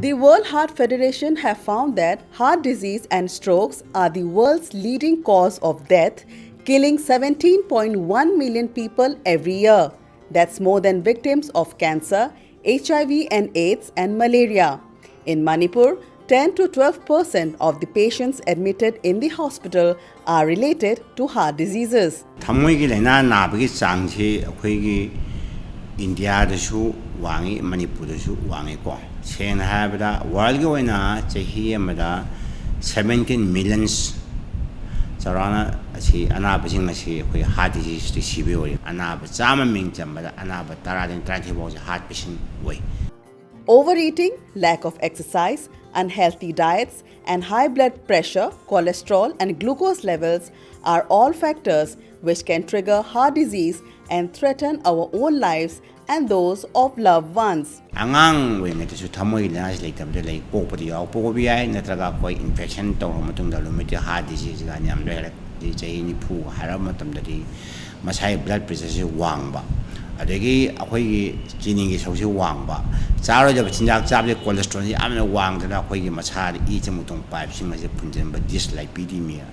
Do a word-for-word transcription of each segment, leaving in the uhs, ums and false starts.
The World Heart Federation have found that heart disease and strokes are the world's leading cause of death, killing seventeen point one million people every year. That's more than victims of cancer, H I V and AIDS, and malaria. In Manipur, ten to twelve percent of the patients admitted in the hospital are related to heart diseases. ꯊꯃꯣꯏꯒꯤ ꯂꯥꯏꯅꯥ ꯅꯥꯕꯒꯤ ꯆꯥꯡꯁꯤ ꯑꯩꯈꯣꯏꯒꯤ ꯏꯟꯗꯤꯌꯥꯗꯁꯨ ꯋꯥꯡꯉꯤ, ꯃꯅꯤꯄꯨꯔꯗꯁꯨ ꯋꯥꯡꯉꯤꯀꯣ꯫ ꯁꯦꯡꯅ ꯍꯥꯏꯔꯕꯗ, ꯋꯥꯔꯜꯒꯤ ꯑꯣꯏꯅ ꯆꯍꯤ ꯑꯃꯗ seventeen millions ꯆꯥꯎꯔꯥꯛꯅ ꯑꯁꯤ ꯑꯅꯥꯕꯁꯤꯡ ꯑꯁꯤ ꯑꯩꯈꯣꯏ heart diseaseꯇ ꯁꯤꯕ ꯑꯣꯏꯔꯤ꯫ ꯑꯅꯥꯕ ꯆꯥꯝꯃ ꯃꯤꯡ ꯆꯟꯕꯗ ꯑꯅꯥꯕ ꯇꯔꯥꯗꯒꯤ ꯇꯔꯥꯅꯤꯊꯣꯏ ꯐꯥꯎꯁꯦ heart patient ꯑꯣꯏ꯫ Overeating, lack of exercise, unhealthy diets, and high blood pressure, cholesterol, and glucose levels are all factors which can trigger heart disease and threaten our own lives and those of loved ones. ꯑꯉꯥꯡ ꯑꯣꯏꯔꯤꯉꯩꯗꯁꯨ ꯊꯃꯣꯏꯒꯤ ꯂꯥꯏꯅꯥꯁꯤ ꯂꯩꯇꯕꯗ ꯂꯩ, ꯄꯣꯛꯄꯗ ꯌꯥꯎ ꯄꯣꯛꯄ ꯌꯥꯏ, ꯅꯠꯇ꯭ꯔꯒ ꯑꯩꯈꯣꯏ infection ꯇꯧꯔꯕ ꯃꯇꯨꯡꯗ rheumatic heart disease ꯀꯥꯏꯅ ꯌꯥꯝ ꯂꯩꯔꯦ꯫ ꯑꯗꯩ ꯆꯍꯤ ꯅꯤꯐꯨ ꯍꯥꯏꯔꯕ ꯃꯇꯝꯗꯗꯤ ꯃꯁꯥꯒꯤ blood pressureꯁꯤ ꯋꯥꯡꯕ, ꯑꯗꯒꯤ ꯑꯩꯈꯣꯏꯒꯤ ꯆꯤꯅꯤꯒꯤ ꯁꯔꯨꯛꯁꯤ ꯋꯥꯡꯕ, ꯆꯥꯔꯣꯏꯗꯕ ꯆꯤꯟꯖꯥꯛ ꯆꯥꯕꯗꯒꯤ cholesterolꯁꯤ ꯌꯥꯝꯅ ꯋꯥꯡꯗꯅ ꯑꯩꯈꯣꯏꯒꯤ ꯃꯁꯥꯗ ꯏ ꯆꯦꯡ ꯃꯇꯣꯡ pipeꯁꯤꯡ ꯑꯁꯤ ꯐꯨꯟꯖꯟꯕ, dyslipidemia꯫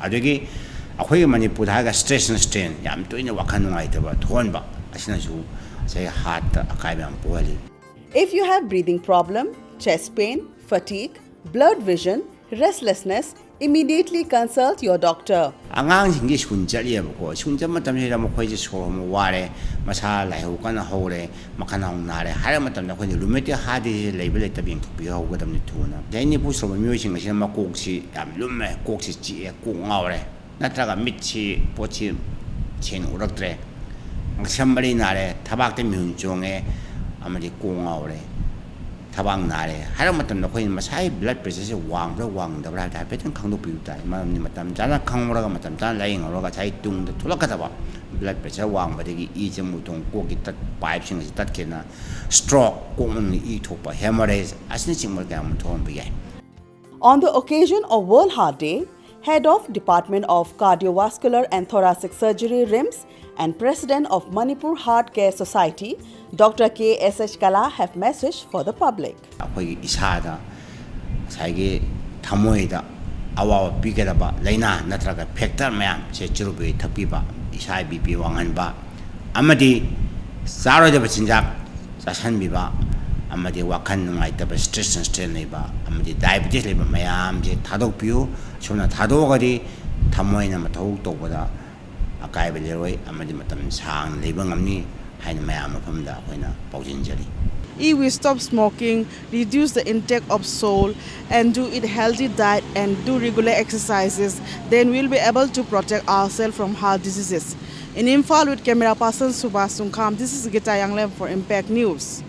ꯑꯗꯒꯤ ꯑꯩꯈꯣꯏꯒꯤ ꯃꯅꯤꯄꯨꯔꯗ ꯍꯥꯏꯔꯒ stress and strain, ꯌꯥꯝ ꯇꯣꯏꯅ ꯋꯥꯈꯜ ꯅꯨꯡꯉꯥꯏꯇꯕ ꯊꯣꯛꯍꯟꯕ, ꯑꯁꯤꯅꯁꯨ ꯉꯁꯥꯏ heartꯇ ꯑꯀꯥꯏꯕ ꯌꯥꯝ ꯄꯣꯛꯍꯜꯂꯤ꯫ If you have breathing problem, chest pain, fatigue, blurred vision, restlessness, immediately consult your doctor. ꯑꯉꯥꯡꯁꯤꯡꯒꯤ ꯁ꯭ꯀꯨꯜ ꯆꯠꯂꯤꯑꯕꯀꯣ꯫ ꯁ꯭ꯀꯨꯜ ꯆꯠꯄ ꯃꯇꯝꯁꯤꯗ ꯃꯈꯣꯏꯁꯦ ꯁꯣꯔ ꯍꯣꯟꯕ ꯋꯥꯔꯦ, ꯃꯁꯥ ꯂꯥꯏꯍꯧ ꯀꯟꯅ ꯍꯧꯔꯦ, ꯃꯈꯜ ꯍꯧ ꯅꯥꯔꯦ ꯍꯥꯏꯔꯕ ꯃꯇꯝꯗ ꯑꯩꯈꯣꯏꯅ rheumatic heart disease ꯂꯩꯕ ꯂꯩꯇꯕ ꯌꯦꯡꯊꯣꯛꯄꯤꯍꯧꯒꯗꯕꯅꯤ ꯊꯨꯅ꯫ ꯆꯍꯤ ꯅꯤꯐꯨ ꯁꯨꯔꯕ ꯃꯤꯑꯣꯏꯁꯤꯡ ꯑꯁꯤꯅ ꯃꯀꯣꯛꯁꯤ ꯌꯥꯝ ꯂꯨꯝꯃꯦ, ꯀꯣꯛꯁꯤ ꯆꯤꯛꯑꯦ, ꯀꯣꯛ ꯉꯥꯎꯔꯦ, ꯅꯠꯇ꯭ꯔꯒ ꯃꯤꯠꯁꯤ ꯄꯣꯠꯁꯤ ꯁꯦꯡꯅ ꯎꯔꯛꯇ꯭ꯔꯦ, ꯉꯛꯁꯝ ꯃꯔꯤ ꯅꯥꯔꯦ, ꯊꯕꯥꯛꯇ ꯃꯤꯍꯨꯟ ꯆꯣꯡꯉꯦ, ꯑꯃꯗꯤ ꯀꯣꯛ ꯉꯥꯎꯔꯦ, ꯊꯕꯥꯛ ꯅꯥꯔꯦ ꯍꯥꯏꯔꯕ ꯃꯇꯝꯗ ꯑꯩꯈꯣꯏꯅ ꯃꯁꯥꯒꯤ blood pressureꯁꯦ ꯋꯥꯡꯕ꯭ꯔꯥ ꯋꯥꯡꯗꯕ꯭ꯔꯥ ꯍꯥꯏꯕꯗ ꯍꯥꯏꯐꯦꯠꯇꯪ ꯈꯪꯗꯣꯛꯄꯤꯕ ꯇꯥꯏ꯫ ꯃꯔꯝꯗꯤ ꯃꯇꯝ ꯆꯥꯅ ꯈꯪꯍꯧꯔꯒ ꯃꯇꯝ ꯆꯥꯅ ꯂꯥꯏꯌꯦꯡꯍꯧꯔꯒ ꯉꯁꯥꯏ ꯇꯨꯡꯗ ꯊꯣꯛꯂꯛꯀꯗꯕ blood pressure ꯋꯥꯡꯕꯗꯒꯤ ꯏ ꯆꯦꯡ ꯃꯇꯣꯡ ꯀꯣꯛꯀꯤ ꯇꯠ pipeꯁꯤꯡ ꯑꯁꯤ ꯇꯠꯈꯤꯗꯅ stroke, ꯀꯣꯛ ꯃꯅꯨꯡꯗ ꯏ ꯊꯣꯛꯄ, hemorrhage ꯑꯁꯤꯅꯆꯤꯡꯕ ꯀꯌꯥ ꯑꯃ ꯊꯣꯛꯍꯟꯕ ꯌꯥꯏ꯫ On the occasion of World Heart Day, head of Department of Cardiovascular and Thoracic Surgery, RIMS, and President of Manipur Heart Care Society, Doctor K S H Kala, have message for the public. ꯑꯩꯈꯣꯏꯒꯤ ꯏꯁꯥꯗ ꯉꯁꯥꯏꯒꯤ ꯊꯃꯣꯏꯗ ꯑꯋꯥꯕ ꯄꯤꯒꯗꯕ ꯂꯥꯏꯅꯥ ꯅꯠꯇ꯭ꯔꯒ factor ꯃꯌꯥꯝꯁꯦ ꯆꯨꯔꯨꯞ ꯕꯤꯔꯤ ꯊꯛꯄꯤꯕ, ꯏꯁꯥ ꯕꯤ ꯄꯤ ꯋꯥꯡꯍꯟꯕ, ꯑꯃꯗꯤ ꯆꯥꯔꯣꯏꯗꯕ ꯆꯤꯟꯖꯥꯛ ꯆꯥꯁꯤꯟꯕꯤꯕ, ꯑꯃꯗꯤ ꯋꯥꯈꯜ ꯅꯨꯡꯉꯥꯏꯇꯕ, ꯁ꯭ꯇ꯭ꯔꯦꯁ ꯑꯦꯟ ꯁ꯭ꯇ꯭ꯔꯦꯟ ꯂꯩꯕ, ꯑꯃꯗꯤ ꯗꯥꯏꯕꯤꯇꯤꯁ ꯂꯩꯕ ꯃꯌꯥꯝꯁꯦ ꯊꯥꯗꯣꯛꯄꯤꯌꯨ꯫ ꯑꯁꯨꯝꯅ ꯊꯥꯗꯣꯛꯑꯒꯗꯤ ꯊꯃꯣꯏꯅ ꯃꯊꯧ ꯇꯧꯕꯗ ꯑꯀꯥꯏꯕ ꯂꯩꯔꯣꯏ ꯑꯃꯗꯤ ꯃꯇꯝ ꯁꯥꯡꯅ ꯂꯩꯕ ꯉꯝꯅꯤ ꯍꯥꯏꯅ ꯃꯌꯥꯝ ꯃꯐꯝꯗ ꯑꯩꯈꯣꯏꯅ ꯄꯥꯎꯖꯦꯟꯖꯔꯤ꯫ If we stop smoking, reduce the intake of salt, and do eat healthy diet and do regular exercises, then we'll be able to protect ourselves from heart diseases. In Imphal with camera person Subhas Sungkham, this is Gita Yanglem for Impact News.